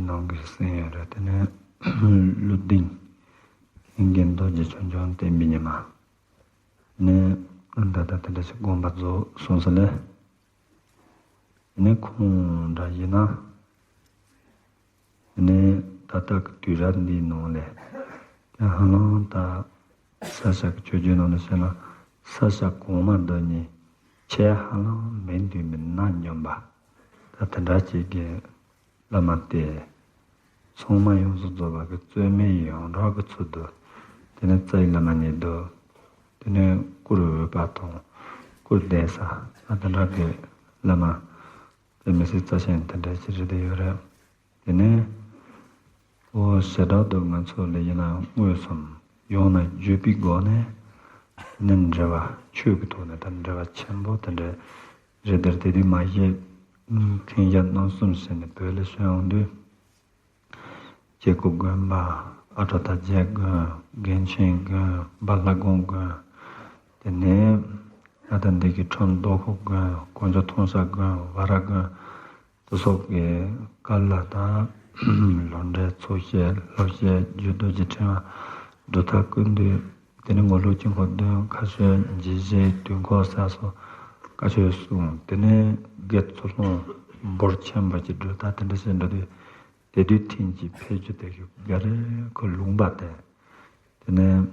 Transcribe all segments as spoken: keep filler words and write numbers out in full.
ནང་གི་གསན་ཡོད་རེད། དེ་ནས་ཀླུ་ལྡིང་ལྷན་རྒྱས་རྡོ་རྗེ་ཆོས་འབྱུང་བསྟན་པའི་ཉི་མ། དེ་ནས་ད་ལྟ་དེ་འདྲ་ཞིག་དགོངས་པ་རྫོགས་སོང་ཟེར་ལེ། དེ་ནས་ཁོང་འདྲ་ཡིན་ན། དེ་ནས་ད་ལྟ་གི་དུས་རབས་འདིའི་ནང་ལས་དེ་ཧ་ལམ་ད་ས་སྐྱ་གི་ཆོས་བརྒྱུད་ནང་ནས་བཤད་ན་ས་སྐྱ་གོང་མ་དེ་ཉིད་ཆེས་ཧ་ལམ་མིང་དུ་མིན་ན་སྙམ་པ། ད་དེ་འདྲ་ཅིག་གི་བླ་མ་སྟེ། ཚང་མ་ཡོངས་སུ་རྫོགས་པ་གི་རྩོད་མེད་ཡོངས་གྲགས་ཀྱི་ཚུལ་དུ། དེ་ནས་རྩ་བའི་བླ་མ་ཉིད་དུ། དེ་ནས་བཀུར་འོས་པ་དང་བཀུར་བདེ་ས། ད་དེ་འདྲ་གི་བླ་མ་དཔེ་མི་སྲིད་རྩ་ཆེན་དེ་འདྲ་ཞིག་རེད་དེ་ཡོད་རེད། དེ་ནས་འོ་ཞེ་དྲག་ཏུ་ང་ཚོ་ལ་ཡིན་ན་མངོན་སུམ་ཡང་ན་བརྗོད་པའི་སྒོ་ནས་ནི་འབྲེལ་བ་ཆོས་ཀྱི་ཐོག་ནས་ད་འབྲེལ་བ་ཆེན་པོ་དེ་འདྲ་རེད། དེར་དེ་དུས་མ་གཞི་མཁན་ཞྭ་རྣམ་གསུམ་ཟེར་ནས་བོད་ལ་བྱོན་ཡོང་དུས། སྐྱེ་རྒུ་དགོན་པ། ཨ་གྲོ་དར་རྒྱས་དགོན། རྒན་ཆེན་དགོན། འབའ་ལྷ་སྒང་དགོན། དེ་ནས་ཨ་ད་འདི་གི་ཁྲོམ་རྡོ་ཁོག་དགོན། དཀོན་མཆོག་མཐོང་ས་དགོན། ཝ་ར་དགོན། དེ་སོགས་ཀྱི་བཀའ་སློབ་དང་། ལོ་འབྲེལ་ཚོགས་བཤད་སློབ་བཤད་རྒྱུད་རྡོ་རྗེ་ཕྲེང་བ་སྒྲུབ་ཐབས་ཀུན་འདུས། དེ་ནས་ངོར་ལུགས་དཀྱིལ་འཁོར་བདུན། ཁ་ཆོས་འཇིགས་བྱེད་དུས་འཁོར་གསལ་སོགས་བཀའ་ཆོས་གསུངས། དེ་ནས་དགེ་ཚུལ་སློང་འབོར་ཆེན་པོ་ཅིག་སྒྲུབ་ཐབས་དེ་འདྲ་བྱས་འགྲོ་དུས། དེ་དུས་ཐེངས་གཅིག་ཕེབས་རྒྱུ་དེ་གི་ག་རེ་ཁོ་ལུང་པ་དེ། དེ་ནས་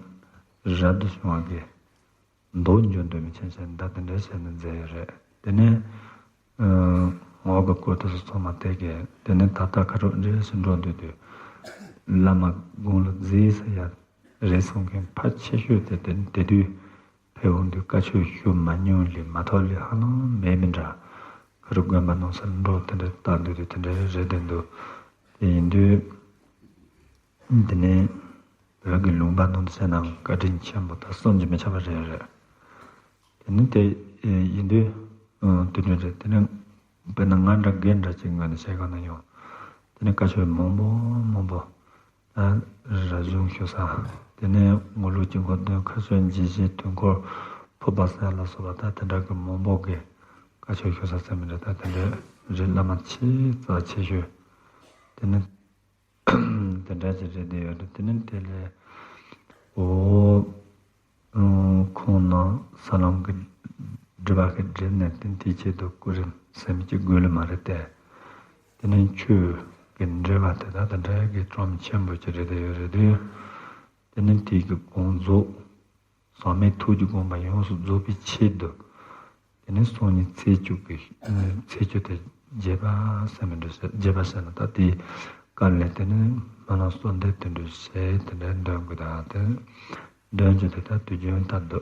རབ་ཏུ་བྱུང་བ་གི་མདོ་འཇོ་འདོད་མི་ཆེན་ཆེན་ད་དེ་འདྲ་བྱས་ནས་མཛད་ཡོད་རེད། དེ་ནས་ངོ་གི་སྐོར་དུ་སོ་ཚང་མ་དེ་གས། དེ་ནས་ད་ལྟ་ཁ་རོག་འདྲེས་སུ་འགྲོ་འདོད་དུས་བླ་མ་དགུང་ལ་རྫིས་ས་ཡ་རེད་གསུང་མཁན་ཕལ་ཆེ་ཤོས་དེ་དེ་དེ་དུས། ཕེབས་འོང་དུས་བཀའ་ཆོས་ཞུ་མ་མྱོང་ལས་མ་ཐོག་ལས་ཧ་ལམ་མེད་མི་འདྲ། ཁ་རུ་དགོན་པ་ནང་སར་འགྲོ་དེ་འདྲའི་ལྟ་འདུག་དུས་དེ་འདྲའི་རེད་དེ་འདུག་དེ་ཡིན་དུས། དེ་ནས་བོད་ཀྱི་ལུང་པ་ནང་དུ་བྱས་ན་བཀའ་དྲིན་ཆེན་པོ་དང་བསམ་གྱིས་མི་ཁྱབ་པ་རེད་རེད། དེ་ནི་དེ་ཡིན་དུས། དེ་འདྲ་རེད། དེ་ནི་དཔེར་ན་ང་འདྲ་རྒན་འདྲ་ཅིག་ངོས་ནས་བཤད་ག་ན་ཡང་། དེ་ནི་བཀའ་ཆོས་མང་པོ་མང་པོ། ད་རབ་བྱུང་ཞུ་ས། དེ་ནས་ངོར་ལུགས་དཀྱིལ་འཁོར་བདུན། ཁ་ཆོས་འཇིགས་བྱེད་དུས་འཁོར་ཕུར་པ་གསལ་ལ་སོགས་པ་ད་དེ་འདྲ་གི་མང་པོ་གི་བཀའ་ཆོས་ཞུ་ས་ཟེར་མི་འདྲ། ད་དེ་འདྲ་རེད། བླ་མ་ཆེས་རྩ་ཆེ་ཤོས་དེ་ནི་དེ་འདྲ་ཅིག་རེད་དེ་ཡོད་རེད། དེ་ནི་དེ་ལས་འོ། ཁོང་ནང་ས་ལམ་གྱི་སྒྲིབ་པ་གི་སྒྲིབ་ནས་བསྟན་དེའི་ཆེད་དུ་སྐུ་རིམ་ཟེར་མི་གཅིག་དགོས་ལེ་མ་རེད་དེ། དེ་ནི་ཆོས་ཀྱི་འབྲེལ་བ་དེ་དག་དང་འབྲེལ་གྱི་བཅོམ་ཆེན་པོ་ཅིག་རེད་དེ་ཡོད་རེད་དེ། དེ་ནི་དེའི་གི་དགོངས་རྫོགས་ཟག་མེད་ཐུགས་ཀྱི་དགོངས་པ་ཡོངས་སུ་རྫོགས་པའི་ཆེད་དུ། དེ་ནི་སང་ཉིན་ཚེས་བཅུ་གི་ཚེས་བཅུ་དེ་རྒྱས་པ་ཟེར་མི་འདུག་ཟེར། རྒྱས་པ་ཟེར་ན་ད་དེའི་སྐབས་ལས་དེ་ནི་སྨོན་ལམ་གསོལ་འདེབས་དེ་འདྲ་བྱས་དེ་འདྲ་འདོན་དགོས་དང་དེ། འདོན་རྒྱུ་དེ་ལྟར་དུས་རྒྱུན་ལྟར་དུ།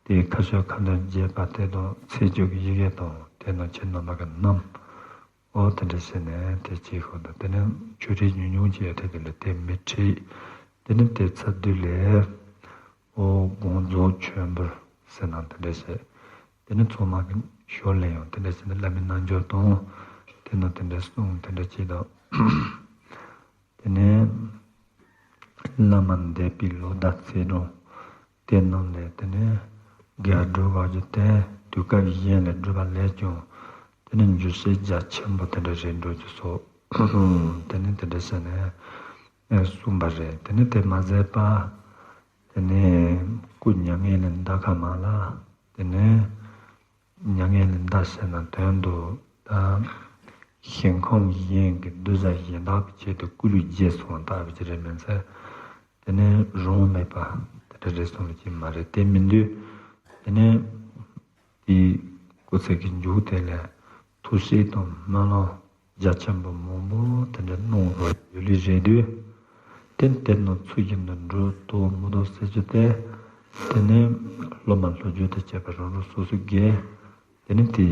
དེའི་ཁ་ཆོས་ཁ་འདོན་རྒྱས་པ་དེ་དང་ཚེས་བཅུ་གི་ཡི་གེ་དང་དེ་ནང་ཆེ་ནོར་མ་གི་རྣམ། འོ་དེ་འདྲ་བྱས་ནས་དེ་གཅིག་ཤོག་དང་དེ་ནས་ཆོས་ཁྲིད་ཉུང་ཉུང་ཅིག་ཡོད་དེ་དེ་ལ་དེ་མི་ཁྲིད། དེ་ནས་དེ་ཚར་དུས་ལས། འོ་དགོངས་རྫོགས་ཆོས་འབུལ་ཟེར་ན་དེ་འདྲ་བྱས། དེ་ནས་ཚང་མ་གི་ཞོར་ལས་ཡང་དེ་འདྲ་བྱས་ནས་བླ་མའི་རྣལ་འབྱོར་དང་། དེ་ནང་དེ་འདྲ་གསུང་དེ་འདྲ་ཅིག་དང་། དེ་ནས་བླ་མ་འདས་པའི་ལོ་ཟླ་ཚེས་གྲངས་དེ་རྣམས་ལས་དེ་ནས་དགེ་བ་སྒྲུབ་པ་བརྒྱུད་དེ་དུས་སྐབས་གཞན་ལས་སྒྲུབ་པ་ལས་ཀྱང་དེ་ནས་འགྱུར་བྱེད་རྒྱ་ཆེན་པོ་དེ་འདྲ་རེད་འགྲོ་རྒྱུ་སོགས། དེ་ནས་དེ་འདྲ་བྱས་ནས་གསུངས་པ་རེད། དེ་ནས་དེ་མ་ཟད་པ་དེ་ནས་སྐུ་མྱ་ངན་ལས་འདའ་ཁ་མ་ལ། དེ་ནས་མྱ་ངན་ལས་འདའ་ཟེར་ན་དོན་དུ་ད་ཞིང་ཁམས་གཞན་གྱི་གདུལ་བྱ་གཞན་དག་གི་ཆེད་དུ་སྐུ་ལུས་བརྗེས་སོང་བ་ལྟ་བུ་ཅིག་རེད་མིན་ཚེ། དེ་ནས་རང་དབང་མེད་པ་དེ་འདྲ་རེད་གསུངས་པ་ཅིག་མ་རེད། དེ་མིན་དུས་དེ་ནས་དེའི་སྐུ་ཚེ་གི་མཇུག་དེ་ལ་ཐུགས་བསྐྱེད་དང་སྨོན་ལམ་རྒྱ་ཆེན་པོ་མང་པོ་དེ་འདྲ་གནང་བ་ཡོད་ལེ་རེད་དུས། དེ་དེ་ནང་ཚུལ་བཞིན་དུ་འགྲོ་ཐུབ་མི་ཐུབ་ཟེར་རྒྱུ་དེ། དེ་ནས་སློབ་མ་སློབ་སྦྱོང་དང་བཅས་པ་རང་རང་སོ་སོ་གིས་དེ་ནས་དེ་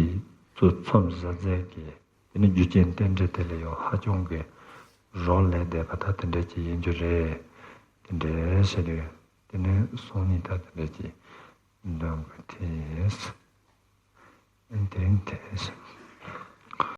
ཚོ་མཚམས་བཞག་མཛད་ཀྱི་དེ་ནས་རྒྱུ་རྐྱེན་རྟེན་འབྲེལ་དེ་ལས་ཡང་ཧ་ཅང་གི་རོགས་ལས་བསྡད་པ་ད་དེ་འདྲ་ཅིག་ཡིན་རྒྱུ་རེད། དེ་འདྲ་བྱས་དུས་དེ་ནས་སང་ཉིན་ད་དེ་འདྲ་ཅིག་འདོན་དགོས་ཐེ། ཨེ་དེ་དེ།